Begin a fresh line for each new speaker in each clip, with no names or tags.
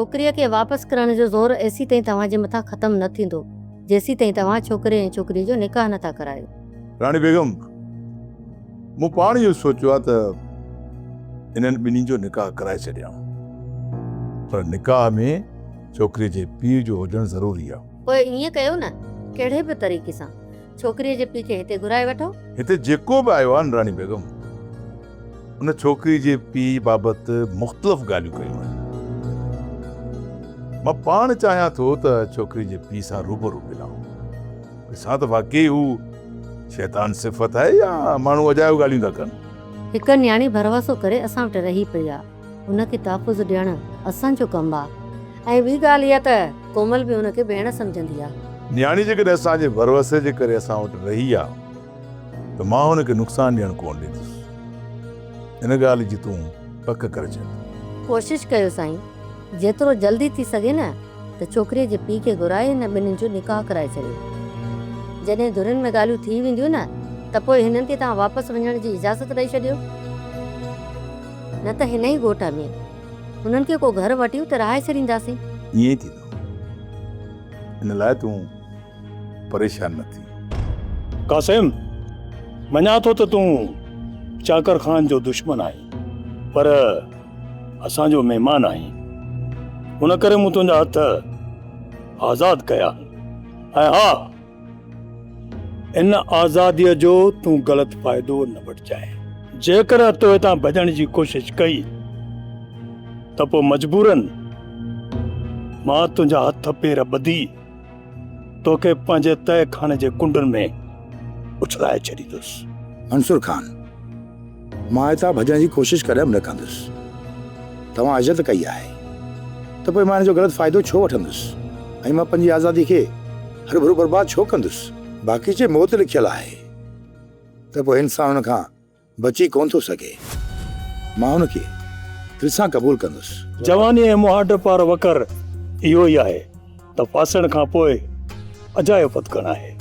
ڇوڪريء کي واپس ڪرڻ جو زور ايسيتائين توهان جي مٿان ختم نه ٿيندو، جيسيتائين توهان ڇوڪري ۽ ڇوڪريء جو نڪاح نه ٿا ڪرايو.
راڻي بيگم، مون پاڻ اهو سوچيو آهي ته انهن ٻنهي جو نڪاح ڪرائي ڇڏيان، پر نڪاح ۾ ڇوڪريء جي پيء جو هجڻ ضروري آهي.
پوء ائين ڪيو نه، ڪهڙي به طريقي سان ڇوڪريء جي پيء کي هتي گهرائي وٺو.
هتي جيڪو به آيو آهي نه راڻي بيگم، ان ڇوڪري جي پيء بابت مختلف ڳالهيون ڪيون آهن. مان پاڻ چاهيان ٿو ته ڇوڪري جي پيء سان روبرو ملان. ڏسان ته واقعي هو شيطان صفت آهي يا ماڻهو اجايو ڳالهيون ٿا ڪن.
هڪ نياڻي ڀروسو ڪري اسان وٽ رهي پئي آ. ان کي تحفظ ڏيڻ اسان جو ڪم آ ۽ ٻي ڳالهه اها ته ڪومل به هن کي ڀيڻ سمجهندي آ.
نياڻي جيڪڏهن اسان جي ڀروسي جي ڪري اسان وٽ رهي آ ته مان هن کي نقصان ڏيڻ ڪونه ڏيندس. ان ڳالهه جي تون پڪ ڪري ڇڏ.
ڪوشش ڪيو سائين، جيترو جلدي ٿي سگهي نه ته ڇوڪريء جي پيء کي گهرائي هن ٻنهين جو نڪاح ڪرائي ڇڏيو. جڏهن ڌرين ۾ ڳالهيون ٿي وينديون نه ته پوء هنن کي توهان واپس وڃڻ جي اجازت ڏئي ڇڏيو. نه ته هن ئي ڳوٺ ۾ هنن کي ڪو گهر وٺي اتي رهائي ڇڏينداسين.
ائين ئي ٿيندو. ان لاء تون پريشان نه ٿي.
قاسم، مڃان ٿو ته تون چاڪر خان جو دشمن آهين، پر اسان جو مهمان آهين، ان ڪري مون تنهنجا هٿ آزاد ڪيا ۽ ها، ان آزاديء جو تون غلط فائدو نه وٺجانء. جيڪڏهن تو هتان ڀڄڻ جي ڪوشش ڪئي ته پوء مجبوراً مان تنهنجا هٿ پير ٻڌي توکي پنهنجي تهه خاني جي ڪنڊن ۾ اڇلائي ڇڏيندس.
منصور خان، مان هتان ڀڄڻ جي ڪوشش ڪڏهن به نه ڪندس. توهان عزت ڪئي آهي ته پوء مان ان جو غلط فائدو ڇو وٺندس ۽ مان پنهنجي آزادي کي هروڀرو برباد ڇو ڪندس؟ باقي جي موت لکيل آهي ته پوء انسان ان کان بچي ڪونه ٿو سگهي. مان ان کي دل سان قبول ڪندس.
جواني ۽ مهاڏ پار وکر اهو ئي آهي ته ڦاسڻ کان پوء اجايو ڦٿڪڻ آهي.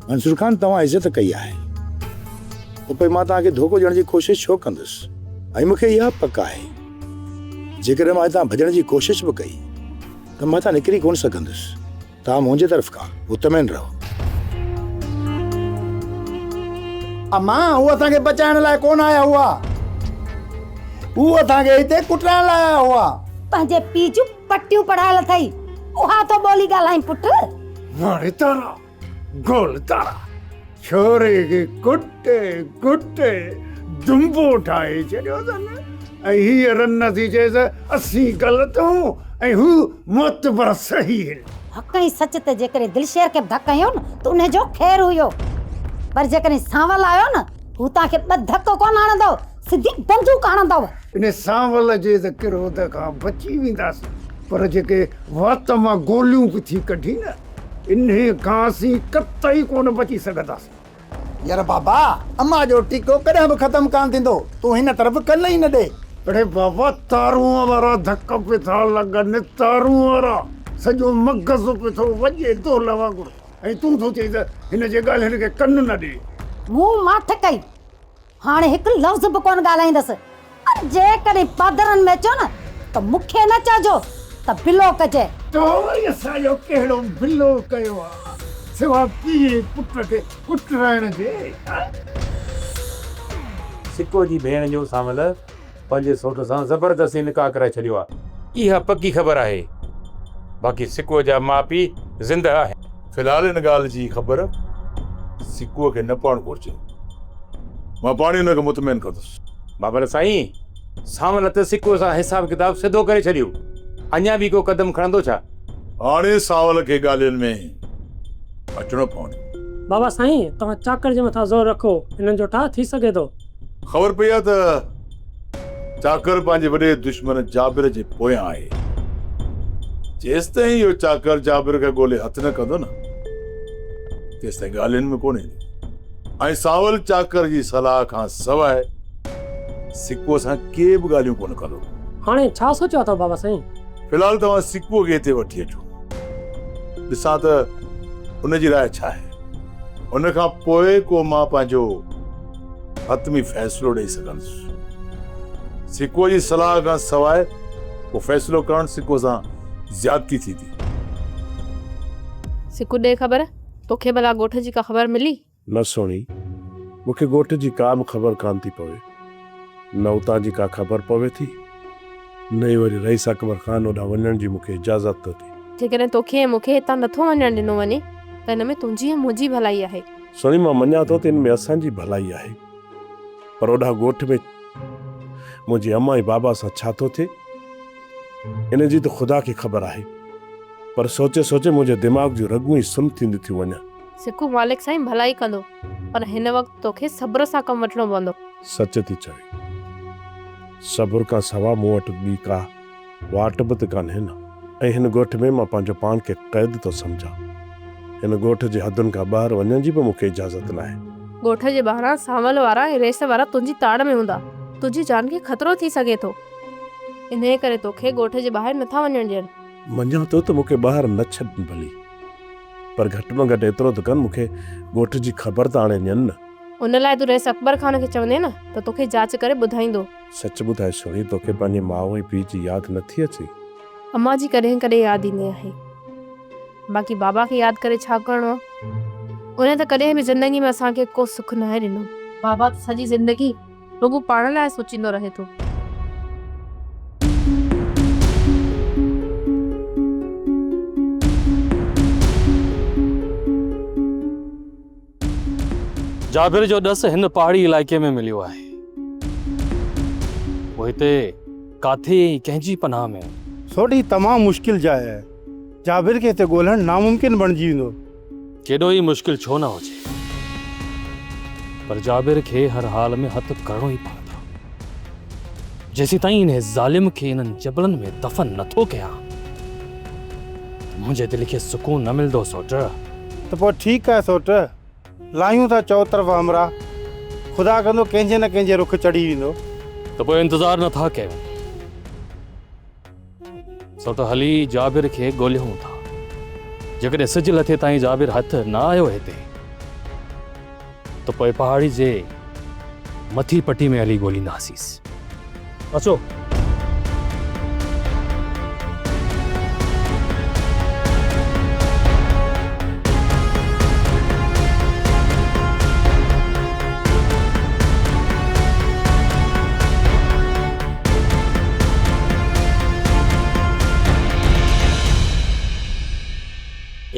منصور خان توهان عزت ڪئي آهي ته پوء مان توهان کي ڌوڪو ڏيڻ جي ڪوشش ڇو ڪندس ۽ مون کي اها پڪ آهي جيڪڏهن مان هتان ڀڄڻ جي ڪوشش به ڪئي ته مان هتان نڪري ڪونه سگهندس. توهان منهنجي طرف کان مطمئن رهو.
امان، هو اسان کي بچائڻ لاء ڪونه آيا هئا. هو اسان کي هتي ڪٽرائڻ لاء آيا هئا.
پنهنجي پيء جون پٽيون پڙهايل اٿئي، اها ٿو ٻولي ڳالهائين پٽ.
واڙي تارا، گول تارا، ڇوري کي ڪٽي ڪٽي دنبو ٺاهي ڇڏيو اٿن ۽ هيء رن ٿي چئي ته اسين غلط آهيون ۽ هو معتبر صحيح آهن.
حق ۽ سچ تي جيڪڏهن دلشير کي به ڌڪ هنيو نه ته انهي جو خير هيو پر جيڪڏهن سانول آيو نه هو توهان کي ٻه ڌڪ ڪونه هڻندو سڌي بندوق هڻندو.
انهي سانول جي ته ڪروڌ کان بچي وينداسين پر جيڪي وات مان گوليون به ٿي ڪڍي نه انهي کان اسين قطعي ڪونه بچي سگهنداسين.
يار بابا، امان جو ٽيڪو ڪڏهن به ختم ڪانه ٿيندو، تون هن طرف ڪن ئي نه ڏي.
اڙي بابا تارونء وارا ڌڪ پئي ٿا لڳن، تارونء وارا، سڄو مغز پئي ٿو وڄي دهل وانگر ۽ تون ٿو چئين ته هن جي ڳالهين کي ڪن نه ڏي.
مون ماٺ ڪئي. هاڻي هڪ لفظ به ڪونه ڳالهائيندس ۽ جيڪڏهن پادرن ۾ اچو نه ته مون کي نه چئجو ته بلو ڪجي.
تو وري اسان جو ڪهڙو بلو ڪيو آ، سوا پيء ۽ پٽ کي ڪٽرائڻ جي، ها؟
سڪوء جي ڀيڻ جو سانول پنهنجي سوٽ سان زبردستي نڪاح ڪرائي ڇڏيو آ. اها پڪي خبر آهي. باقي سڪوء جا ماء پيء زندهه آهن.
في الحال ان ڳالهه جي خبر سڪوء کي نه پوڻ گهرجي. مان پاڻ ئي ان کي مطمئن ڪندس.
بابل سائين، سانول ته سڪوء سان حساب ڪتاب سڌو ڪري ڇڏيو. اڃا به ڪو قدم کڻندو ڇا؟
هاڻي سانول کي ڳالهين ۾ اچڻو پوندو.
بابا سائين، توهان چاڪر جي مٿان زور رکو، هنن جو ٺاهه ٿي سگهي ٿو.
خبر پئي آهي ته چاڪر پنهنجي وڏي دشمن جابر جي پويان آهي. جيستائين اهو چاڪر جابر کي ڳولي هٿ نه ڪندو نه تيستائين ڳالهين ۾ ڪونه ايندو ۽ سانول چاڪر جي صلاح کان سواء سڪوء سان ڪي به ڳالهيون ڪونه ڪندو.
هاڻي ڇا سوچيو اٿو بابا سائين؟
في الحال توهان سڪوء کي هتي وٺي اچو، ڏسان ته ان جي راء ڇا آهي. ان کان پوء ڪو مان پنهنجو حتمي فيصلو ڏئي سگهندس. سڪوء جي صلاح کان سواء ڪو فيصلو ڪرڻ سڪوء سان زيادتي ٿيندي.
سڪو ڏي خبر، توکي ڀلا ڳوٺ جي ڪا خبر ملي؟
نه سهڻي، مون کي ڳوٺ جي ڪا به خبر ڪانه ٿي پوي. نه اتان جي ڪا خبر پوي ٿي، نه ئي وري رئيس اڪبر خان اوڏانهن وڃڻ جي مون کي اجازت ٿو ڏئي.
جيڪڏهن توکي ۽ مون کي هتان نٿو وڃڻ ڏنو وڃي ته ان ۾ تنهنجي ۽ منهنجي ڀلائي آهي.
سهڻي، مان مڃان ٿو ته ان ۾ اسان جي ڀلائي آهي، پر اوڏانهن ڳوٺ ۾ منهنجي امان ۽ بابا سان ڇا ٿو ٿئي، ان جي ته خدا کي خبر آهي. پر سوچي سوچي منهنجي دماغ جون رڳون ئي سن ٿينديون ٿيون وڃن.
سکو مالڪ سائين ڀلائي ڪندو، پر هن وقت توکي صبر سان ڪم وٺڻو پوندو.
سچ ٿي چوين. صبر کان سوا مون وٽ ٻي ڪا واٽ به ته ڪانهي نه. ۽ هن ڳوٺ ۾ مان پنهنجو پاڻ کي قيد ٿو سمجهان. هن ڳوٺ جي حدن کان ٻاهر وڃڻ جي به مون کي اجازت ناهي.
ڳوٺ جي ٻاهران سانول وارا ۽ ريس وارا تنهنجي تاڙ ۾ هوندا. تنهنجي جان کي خطرو ٿي سگهي ٿو. انهيء ڪري توکي ڳوٺ جي ٻاهر نٿا وڃڻ ڏين.
مڃان ٿو ته مون کي ٻاهر نه ڇڏن ڀلي، پر گهٽ ۾ گهٽ ايترو ته ڪن مون کي ڳوٺ جي خبر ته آڻي ڏين نه.
ان لاء تون رئيس اڪبر خان کي چوندين نه ته توکي جاچ ڪري ٻڌائيندو.
سچ ٻڌاء سهڻي، توکي پنهنجي ماء ۽ پيء جي ياد نٿي اچي؟
امان جي ڪڏهن ڪڏهن ياد ايندي آهي. باقي بابا کي ياد ڪري ڇا ڪرڻو آ. ان ته ڪڏهن به زندگي ۾ اسان کي ڪو سک ناهي ڏنو. بابا ته سڄي زندگي رڳو پاڻ لاء سوچيندو رهي ٿو.
جابر جو ڏس هن پهاڙي علائقي ۾ مليو آهي. پوء هتي ڪاٿي ۽ ڪنهن جي پناهه ۾؟
سوڍي تمام مشڪل جاء آهي. جابر کي هتي ڳولڻ ناممڪن بڻجي ويندو.
ڪيڏو ئي مشڪل ڇو نه هجي، پر جابر کي هر حال ۾ هٿ ڪرڻو ئي پوندو. جيسيتائين انهي ظالم کي انهن جبلن ۾ دفن نٿو ڪيان ته منهنجي دل کي سڪون نه ملندو سوٽ.
ته پوء ٺيڪ آهي سوٽ، لاهيون ٿا چؤطرف همراهه، خدا ڪندو ڪنهن جي نه ڪنهن جي رخ چڙهي ويندو.
ته پوء انتظار نه ٿا ڪيون سوٽ، هلي جابر کي ڳوليون ٿا. جيڪڏهن سج لٿي تائين جابر هٿ نه آيو هتي ته پوء پهاڙي جي مٿي پٽي ۾ هلي ڳولينداسيس. اچو.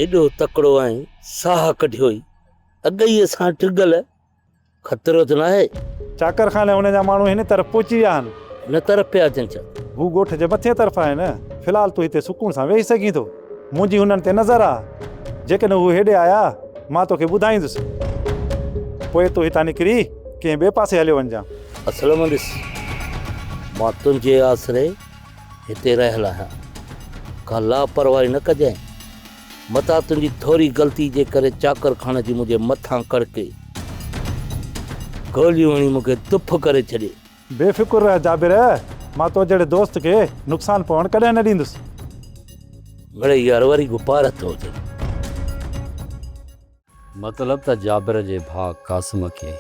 ايڏو تڪڙو آهين، ساهه ڪڍيو ئي. اڳ ئي اسان ٽگل، خطرو ته ناهي؟
چاڪر خان ۽ ان جا ماڻهو هن طرف پهچي ويا آهن.
هن طرف پيا اچن ڇا؟
هو ڳوٺ جي مٿئين طرف آهن. في الحال تون هتي سڪون سان ويهي سگهين ٿو. منهنجي هنن تي نظر آ. جيڪڏهن هو هيڏي آيا، مان توکي ٻڌائيندس. پوء تون هتان نڪري ڪنهن ٻئي پاسي هليو وڃجان.
اسلم ڏس، مان تنهنجي آسري هتي رهيل آهيان. ڪا لاپرواهي نه ڪجانء. متان تنهنجي ٿوري غلطي جي ڪري چاڪر خان جي منهنجي مٿان ڪڙڪي گوليون هڻي مون کي دڦ ڪري ڇڏي.
بي فڪر رهه جابر، مان تو جهڙي دوست کي نقصان پوڻ ڪڏهن نه ڏيندس.
مڙئي يار وري ڪو پارت هجي.
مطلب ته جابر جي ڀاء قاسم کي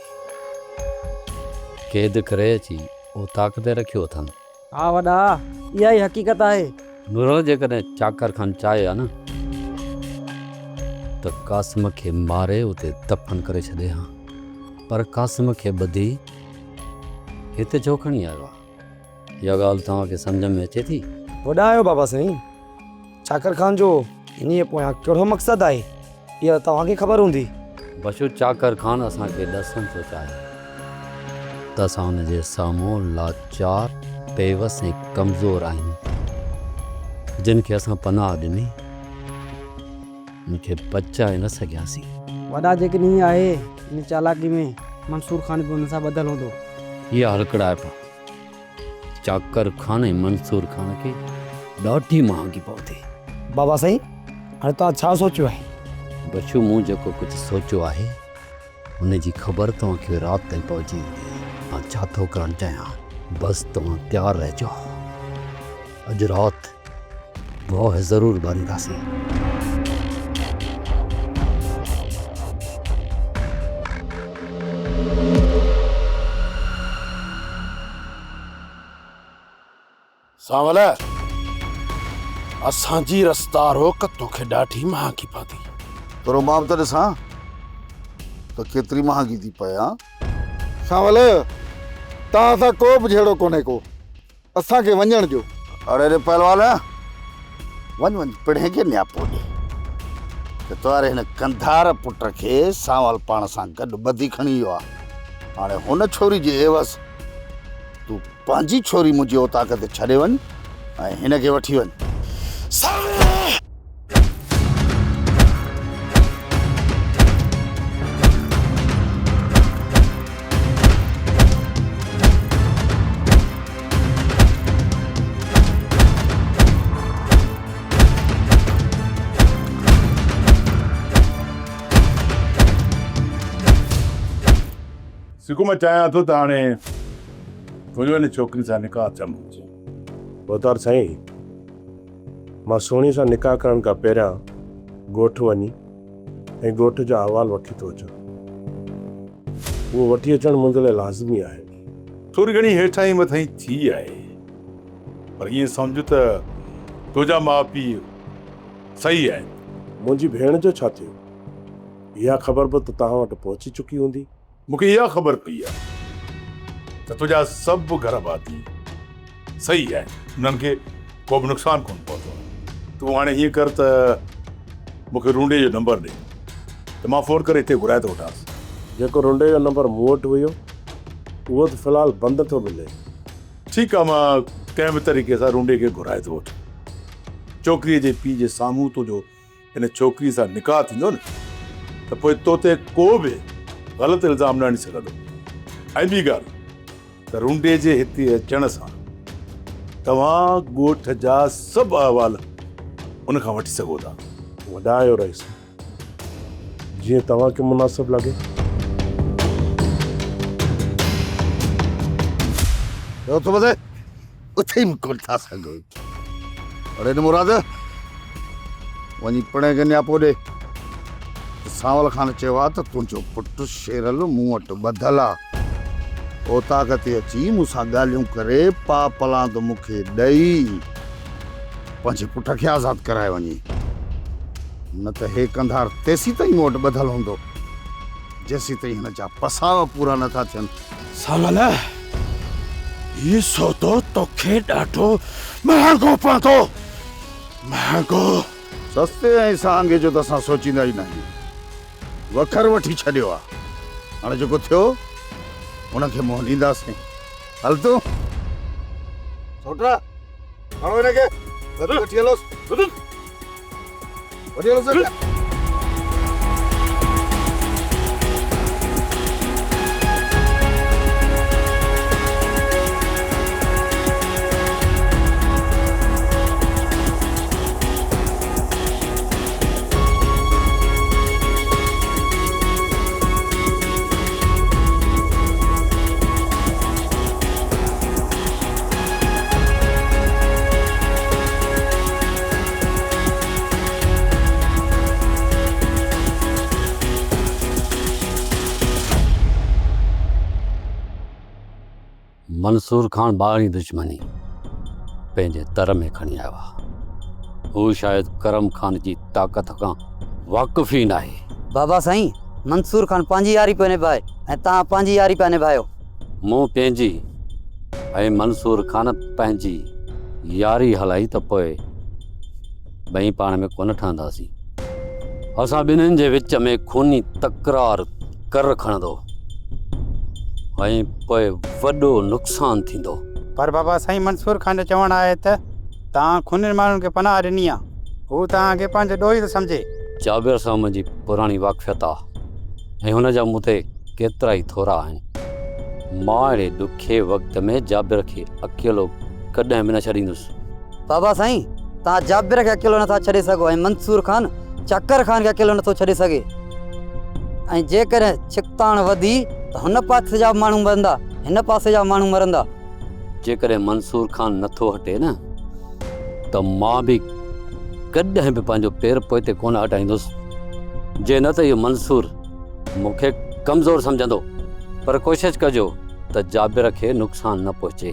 قيد ڪري اچي اوطاق تي رکيو اٿن.
ها وڏا، اها ئي حقيقت آهي.
نورل جيڪڏهن چاڪر خان چاهي ها نه ته قاسم کي ماري اتي دفن ڪري ڇڏي ها، پر قاسم کي ٻڌي هتي ڇو کڻي آيو آهي؟ اها ڳالهه توهان کي سمجهه ۾ اچي ٿي؟
وڏا آهيو بابا سائين. چاڪر خان جو انهيء پويان ڪهڙو مقصد آهي، اها ته توهان کي خبر هوندي.
بشو چاڪر خان اسان کي ڏسڻ ٿو چاهي ته اسان ان جي سامهون لاچار، بيوس ۽ ڪمزور آهيون. جن کي اسان پناهه ڏني، ان کي بچائي نه سگهياسين.
وڏا جيڪڏهن ائين آهي، ان چالاڪي ۾ منصور خان به ان سان ٻڌل هوندو.
اها هلڪڙائپ چاڪر خان ۽ منصور خان کي ڏاڍي مهانگي پوندي.
بابا سائين، هاڻي توهان ڇا سوچيو آهي؟
بشو، مون جيڪو ڪجهه سوچيو آهي، ان جي خبر توهان کي رات تائين پهچي ويندي. مان ڇا ٿو ڪرڻ چاهيان؟ بس توهان تيار رهجو. اڄ رات باهه ضرور ٻارينداسين.
سانول!
اسان جي رستا روڪ توکي ڏاڍي مهانگي پوندي.
ٿورو مان به ته ڏسان ته ڪيتري مهانگي ٿي پئي هان.
سانول، توهان سان ڪو به جهيڙو ڪونهي ڪو. اسان کي وڃڻ ڏيو.
اڙي ري پهلوان، وڃ وڃ پڻهين کي نياپو ڏي ته توهاري هن ڪنڌار پٽ کي سانول پاڻ سان گڏ ٻڌي کڻي ويو آهي. هاڻي هن ڇوري جي عيوض تون پنهنجي ڇوري منهنجي اوطاق تي ڇڏي وڃ ۽ هن کي وٺي وڃ.
سڪو مان چاهيان ٿو ته هاڻي تنهنجو هن ڇوڪري سان نڪاح ٿيڻ گهرجي.
ڀوتار سائين، مان سهڻي سان نڪاح ڪرڻ کان پهريان ڳوٺ وڃي ۽ ڳوٺ جا احوال وٺي ٿو اچان. اهو وٺي اچڻ منهنجي لاء لازمي آهي.
ٿوري گهڻي هيٺاهين مٿاهين ٿي آهي، پر ائين سمجهه ته تنهنجا ماء پيء صحيح آهن.
منهنجي ڀيڻ جو ڇا ٿيو؟ اها خبر به ته توهان وٽ پهچي چڪي هوندي.
مون کي اها خبر پئي آهي ته تنهنجا سڀ گهر ڀاتي صحيح آهن، انهن کي ڪو به نقصان ڪونه پهتو آهي. تون هاڻي ائين ڪر ته مون کي رونڊي جو نمبر ڏي ته مان فون ڪري هتي گهرائي ٿو وٺانس.
جيڪو رونڊي جو نمبر مون وٽ هيو، اهو ته في الحال بند ٿو ملي.
ٺيڪ آهي، مان ڪنهن به طريقي سان رونڊي کي گهرائي ٿو وٺان. ڇوڪريء جي پيء جي سامهون تنهنجو هن ڇوڪريء سان نڪاح ٿيندو نه ته پوء تو تي ڪو به غلط الزام نه هڻي سگهندو ۽ ٻي ڳالهه ته رونڊي جي هتي اچڻ سان توهان ڳوٺ جا سڀ احوال ان کان وٺي سگهو ٿا.
وڏا آهيو رئيس، جيئن توهان کي مناسب لڳي.
اٿ بس، اٿي به ڪونه ٿا سگهو. اڙي مراد، وڃي پڻهين کي نياپو ڏي ته سانول خان چيو آ ته تنهنجو پٽ شيرل مون وٽ ٻڌل آ. اوطاق تي اچي مون سان ڳالهيون ڪري پاء پلاند مون کي ڏئي پنهنجي پٽ کي آزاد ڪرائي وڃي. نه ته هي ڪنڌار تيسيتائين مون وٽ ٻڌل هوندو جيسيتائين هن جا پساء پورا نه ٿا ٿين.
سانول، هي سودو توکي ڏاڍو مهانگو پوندو. مهانگو.
سستي ۽ سهانگي جو ته اسان سوچيندا ئي ناهيون. وکر وٺي ڇڏيو آ. هاڻي جيڪو ٿيو ان کي منهن ڏينداسين. هل تون. سوٽا، کڻو هن کي. وٺي هلوس. وٺي هلوس.
منصور خان ٻاهرين دشمني پنهنجي تر ۾ کڻي آيو آهي. هو شايد ڪرم خان جي طاقت کان واقف ئي ناهي.
بابا سائين، منصور خان پنهنجي ياري پيو نڀائي ۽ توهان پنهنجي ياري پيا نڀايو.
مون پنهنجي ۽ منصور خان پنهنجي ياري هلائي ته پوء ٻئي پاڻ ۾ ڪونه ٺهنداسين. اسان ٻنهين جي وچ ۾ خوني تڪرار ڪر کڻندو ۽ پوء وڏو نقصان ٿيندو.
پر بابا سائين منصور خان جو چوڻ آهي ته توهان خونين ماڻهن کي پناهه ڏني آ، هو توهان کي پنهنجو ڏوهي ٿو سمجهي.
جابر سان منهنجي پراڻي واقفيت آ ۽ هن جا مون تي ڪيترائي ٿورا آهن. مان اهڙي ڏکي وقت ۾ جابر کي اڪيلو ڪڏهن به نه ڇڏيندس.
بابا سائين، توهان جابر کي اڪيلو نٿا ڇڏي سگهو ۽ منصور خان چاڪر خان کي اڪيلو نٿو ڇڏي سگهي ۽ جيڪڏهن ڇڪتاڻ وڌي ته هن پاسي جا به ماڻهو مرندا، هن پاسي جا به ماڻهو مرندا.
جيڪڏهن منصور خان نٿو هٽي نه ته مان به ڪڏهن به پنهنجو پير پوئتي ڪونه هٽائيندس. جي نه ته اهو منصور مون کي ڪمزور سمجهندو. پر ڪوشش ڪجو ته جابر کي نقصان نه پهچي.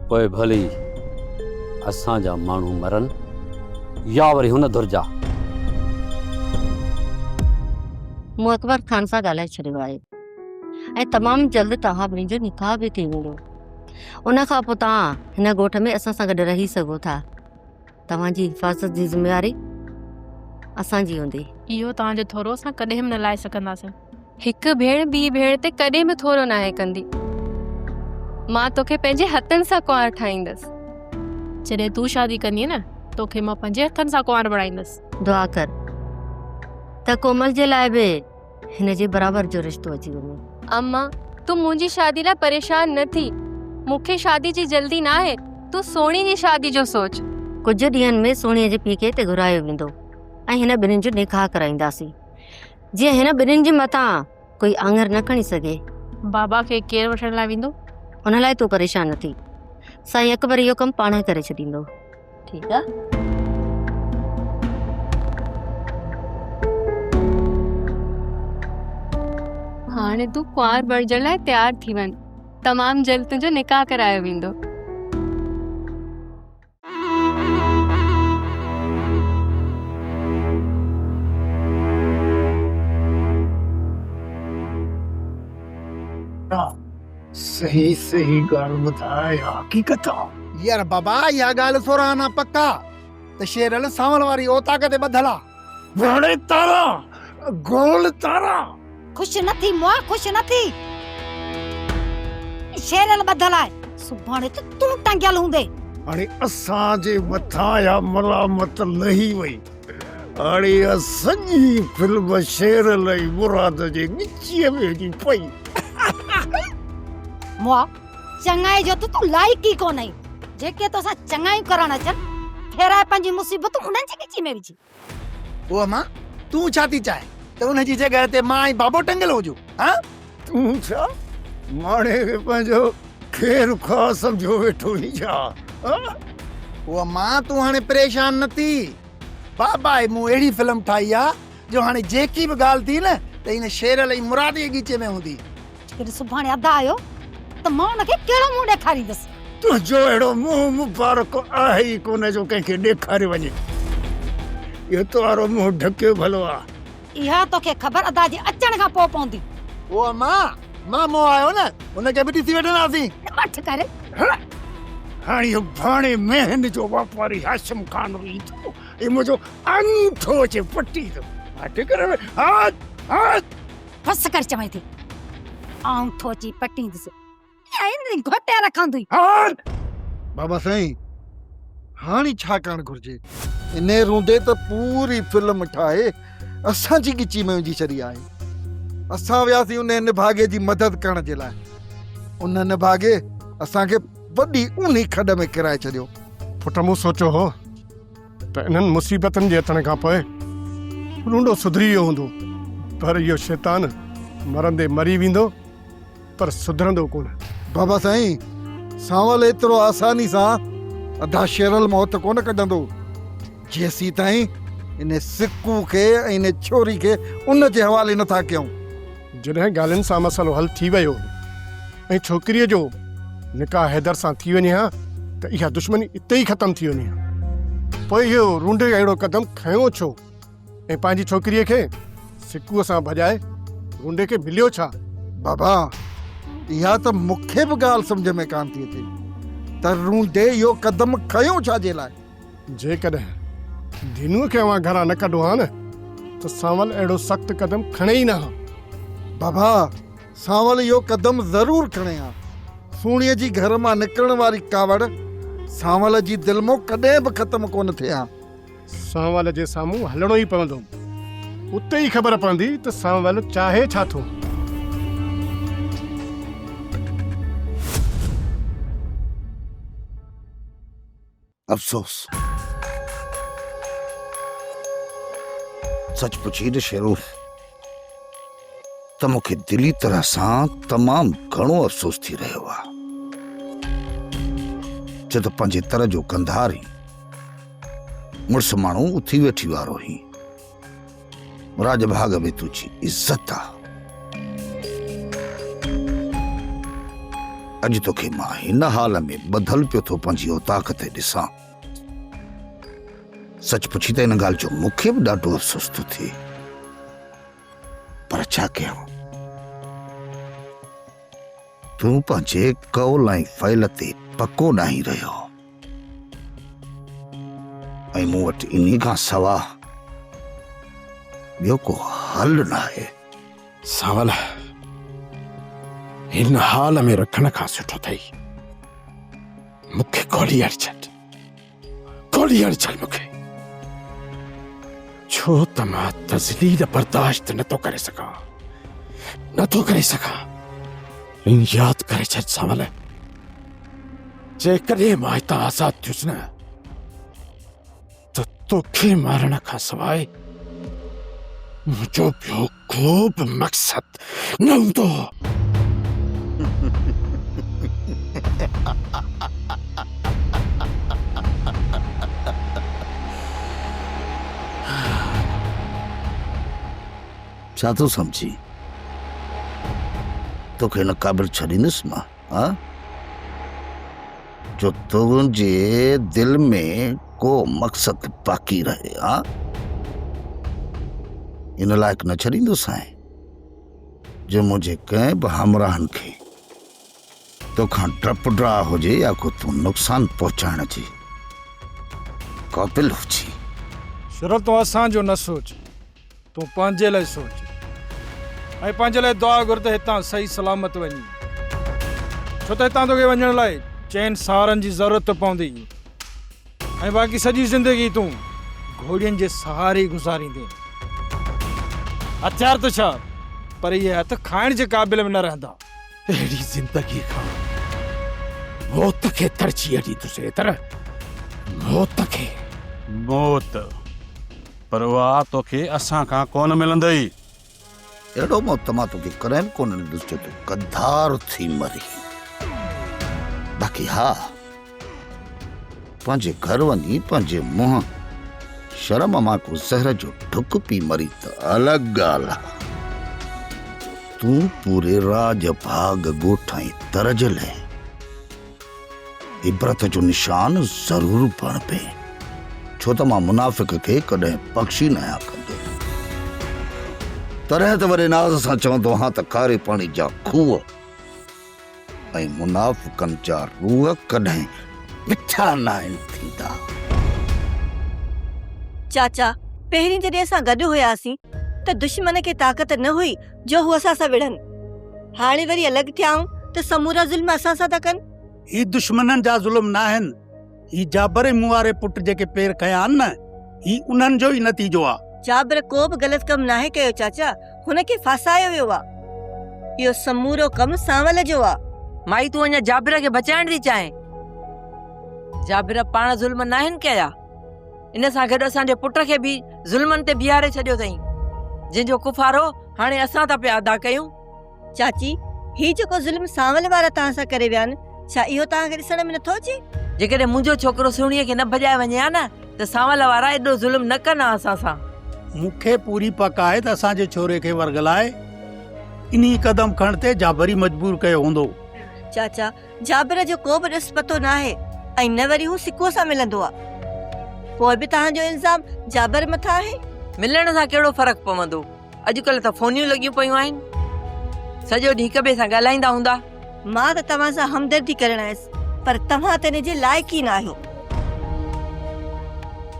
پوء ڀلي اسان جا ماڻهو مرن يا وري هن ڌر جا.
مون اڪبر خان سان ڳالهائي ڇڏيو آهي ۽ تمام جلد توهان ٻنهي جو نڪاح به ٿي ويندو. ان کان پوء توهان هن ڳوٺ ۾ اسان سان گڏ رهي سگهو ٿا. توهان جي حفاظت جي ذميواري اسان جي هوندي.
اهو توهان جو ٿورو اسان ڪڏهن به نه لاهي سگهنداسين. هڪ ڀيڻ ٻي ڀيڻ تي ڪڏهن به ٿورو ناهي ڪندي. مان توکي پنهنجي هٿن سان ڪنوار ٺاهيندس. جڏهن تون شادي ڪندينء نه، توکي مان پنهنجي هٿن سان ڪنوار بڻائيندس.
دعا ڪر ته ڪومل جي لاء به هن جي برابر جو رشتو اچي وڃي.
اما، تون منهنجي شادي لاء پريشان نه ٿي. مون کي شادي جي جلدي ناهي. تون سهڻي جي شادي جو سوچ.
ڪجهه ڏينهن ۾ سهڻيء جي پيء کي هتي گهرايو ويندو ۽ هن ٻنهين جو نڪاح ڪرائينداسين. جيئن هن ٻنهين جي مٿان ڪوئي آڱر نه کڻي سگهي.
بابا کي ڪير وٺڻ لاء ويندو؟
ان لاء تون پريشان نه ٿي. سائين اڪبر اهو ڪم پاڻهي ڪري ڇڏيندو. ٺيڪ آ.
هاڻي تون ڪنوار بڻجڻ لاء تيار ٿي وڃ. تمام جلد تنهنجو نڪاح ڪرايو ويندو.
صحيح صحيح ڳالهه ٻڌاء اها حقيقت آ.
يار بابا اها ڳالهه سورهن آنا پڪ آ ته شيرل سانول واري اوطاق تي ٻڌل آ.
وڙي تارا گول تارا.
خوش نه ٿي مئا خوش نه ٿي. شيرل ٻڌل آهي سڀاڻي ته تون ٽنگيل هوندين.
هاڻي اسان جي مٿان اها ملامت لهي وئي. هاڻي اها سڄي فلم شيرل ۽ مراد جي ڳچيء ۾ وڃي پئي.
مئا چڱائي جو ته تون لائق ئي ڪونه آهين. جيڪي توسان چڱايون ڪرڻ اچن، ڦيرائي پنهنجون مصيبتون انهن جي ڳچي ۾ وجهي.
او امان، تون ڇا ٿي چاهين ته ان جي جڳهه تي مان ۽ بابو ٽنگيل هجون، هان؟
تون ڇا ماڻهي کي پنهنجو خير خواهه سمجهيو ويٺو آهين ڇا، هان؟
او امان، تون هاڻي پريشان نه ٿي. بابا ۽ مون اهڙي فلم ٺاهي آ جو هاڻي جيڪي به ڳالهه ٿي نه ته ان شيرل ۽ مراد جي ڳچي ۾ هوندي.
جيڪڏهن سڀاڻي ادا آيو ته مان ان کي ڪهڙو منهن ڏيکاريندس؟
تنهنجو اهڙو منهن مبارڪ آهي ئي ڪونه جو ڪنهن کي ڏيکاريو وڃي. اهو تو وارو منهن ڍڪيو ڀلو آ.
اها توکي خبر ادا جي اچڻ کان پوء پوندي.
او امان، مامو آيو نه، ان کي به ڏسي وٺنداسين.
مٺ ڪر.
هاڻي اهو ڀاڻي مينهن جو واپاري هاشم خان ايندو ۽ منهنجو آڱوٺو اچي پٽيندو. هٽ ڪر هٽ هٽ.
بس ڪر چوين ٿي. آڱوٺو اچي پٽيندس. ائين گهوٽي رکندوئي.
هٽ.
بابا سائين هاڻي ڇا ڪرڻ گهرجي؟ انهي روندي ته پوري فلم ٺاهي اسان جي ڳچي ۾ وجهي ڇڏي آهي. اسان وياسين انهي نڀاڳي جي مدد ڪرڻ جي لاء. ان نڀاڳي اسان کي وڏي اونهي کڏ ۾ ڪيرائي ڇڏيو.
پٽ مون سوچيو هو ته انهن مصيبتن جي اچڻ کان پوء رونڊو سڌري ويو هوندو پر اهو شيطان مرندي مري ويندو پر سڌرندو ڪونه.
بابا سائين، سانول ايترو آساني سان ادا شيرل موت ڪونه ڪڍندو، جيسيتائين ان سڪو کي ۽ ان ڇوري کي ان جي حوالي نه ٿا ڪيون.
جڏهن ڳالهين سان مسئلو حل ٿي ويو ۽ ڇوڪريء جو نڪاح حيدر سان ٿي وڃي ها ته اها دشمني اتي ئي ختم ٿي وڃي ها. پوء اهو رونڊي اهڙو قدم کنيو ڇو ۽ پنهنجي ڇوڪريء کي سڪوء سان ڀڄائي رونڊي کي مليو ڇا؟
بابا، اها ته مون کي به ڳالهه سمجهه ۾ ڪانه ٿي اچي ته رونڊي اهو قدم کنيو ڇا جي لاء؟
جيڪڏهن دينوء کي اوهان گهران نه ڪڍو ها نه ته سانول اهڙو سخت قدم کڻي ئي نه ها.
بابا، سانول اهو قدم ضرور کڻي ها. سهڻيء جي گهر مان نڪرڻ واري ڪاوڙ سانول جي دل مان ڪڏهن به ختم ڪونه ٿئي ها.
سانول جي سامهون هلڻو ئي پوندو. اتي ئي خبر پوندي ته سانول چاهي ڇا ٿو.
افسوس!
سچ پڇين ته شيرو ته مون کي دلي طرح سان تمام گهڻو افسوس ٿي رهيو آهي. ڇو ته پنهنجي تر جو ڪنڌار هين. مڙس ماڻهو اٿي ويٺي وارو هين. راڄ ڀاڳ ۾ تنهنجي عزت آ. اڄ توکي مان هن حال ۾ ٻڌل پيو ٿو پنهنجي اوطاق تي ڏسان.
سچ پڇين ته ان ڳالهه جو مون کي به ڏاڍو افسوس ٿو ٿئي. پر ڇا ڪيان؟ تون پنهنجي قول ۽ فعل تي پڪو ناهين رهيو ۽ مون وٽ انهي کان سوا ٻيو ڪو حل ناهي.
سانول، هن حال ۾ رکڻ کان سٺو اٿئي مون کي گولي هڻي ڇڏ. گولي هڻي ڇڏ مون کي، ڇو ته مان تذليل برداشت نٿو ڪري سگهان، نٿو ڪري سگهان. ۽ ياد ڪري ڇڏ سانول، جيڪڏهن مان هتان آزاد ٿيس نه ته توکي مارڻ کان سواء منهنجو ٻيو ڪو به مقصد نه هوندو.
ڇا ٿو سمجهين؟ توکي هن قابل ڇڏيندس مان، ها؟ جو تنهنجي دل ۾ ڪو مقصد باقي رهي، ها؟ ان لائق نه ڇڏيندوسانء جو منهنجي ڪنهن به همراهن کي توکان ڊپ ڊاء هجي يا ڪو تون نقصان پهچائڻ جي قابل هجين.
شرل تون اسان جو نه سوچ، تون پنهنجي لاء سوچ ۽ پنهنجي لاء دعا گهر ته هتان صحيح سلامت وڃين، ڇو ته هتان توکي وڃڻ لاء چئن سهارن جي ضرورت پوندي ۽ باقي سڄي زندگي تون گهوڙين جي سهاري ئي گذاريندين. هٿيار ته ڇا، پر اهي هٿ کائڻ جي قابل به نه رهندا.
اهڙي زندگي کان موت کي ترجيح ڏيندس حيدر، موت کي.
موت، پر اها توکي اسان کان ڪونه ملندئي.
اهڙو موت ته مان توکي ڪڏهن به ڪونه ڏيندس جو تون غدار ٿي مرين. باقي ها، پنهنجي گهر وڃي پنهنجي منهن شرم مان ڪو زهر جو ڍڪ پي مرين ته الڳ ڳالهه آ. تون پوري راڄ ڀاڳ ڳوٺ ۽ تر جي لئه عبرت جو نشان ضرور بڻبين، ڇو ته مان منافق کي ڪڏهن بخشي ناهيان ڪندو. تڏهن ته وڏي ناز سان چوندو آهيان ته کاري پاڻي جا کوهه ۽ منافقن جا روح ڪڏهن مٺا ناهن ٿيندا.
چاچا، پهرين جڏهن اسان گڏ هياسين ته دشمن کي طاقت نه هئي جو هو اسان سان وڙهن. هاڻي وري الڳ ٿيا آهيون ته سمورا ظلم اسان سان ٿا ڪن.
هي دشمنن جا ظلم ناهن، هي جابر ۽ مون واري پٽ جيڪي پير کنيا آهن نه، هي انهن جو ئي نتيجو آ.
جابر ڪو به غلط ڪم ناهي ڪيو چاچا، هن کي ڦاسايو ويو آ. اهو سمورو ڪم سانول جو آ.
مائي تون اڃا جابر کي بچائڻ ٿي چاهين؟ جابر پاڻ ظلم ناهن ڪيا. ان سان گڏ اسان جي پٽ کي به ظلمن تي بيهاري ڇڏيو اٿئين، جنهن جو ڪفارو هاڻي اسان ٿا پيا ادا ڪيون.
چاچي، هي جيڪو ظلم سانول وارا توهان سان ڪري ويا آهن، ڇا اهو توهان کي ڏسڻ ۾ نٿو اچي؟
جيڪڏهن منهنجو ڇوڪرو سهڻيء کي نه ڀڄائي وڃي ها نه ته سانول وارا ايڏو ظلم نه ڪن ها اسان سان.
مون کي پوري پڪ آهي ته اسان جي ڇوري کي ورغلائي انهي قدم کڻڻ تي جابر ئي مجبور ڪيو هوندو.
چاچا، جابر جو ڪو به ڏس پتو ناهي ۽ نه وري هو سڪوء سان ملندو آ. پوء به توهان جو الزام جابر مٿان آهي؟
ملڻ سان ڪهڙو فرق پوندو؟ اڄڪلهه ته فونيون لڳيون پيون آهن. سڄو ڏينهن هڪ ٻئي سان ڳالهائيندا هوندا.
مان ته توهان سان همدردي ڪرڻ آيس، پر توهان ته ان جي لائق ئي نه آهيو.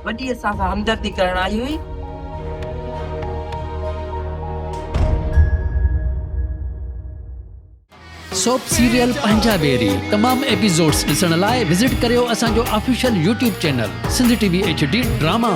وڏي اسان سان همدردي ڪرڻ آئي هئي.
سوپ سيريل پنهنجا ويري تمام ايپيسوڊز ڏسڻ لاء وزٽ ڪريو اسان جو official YouTube channel Sindh T V H D drama.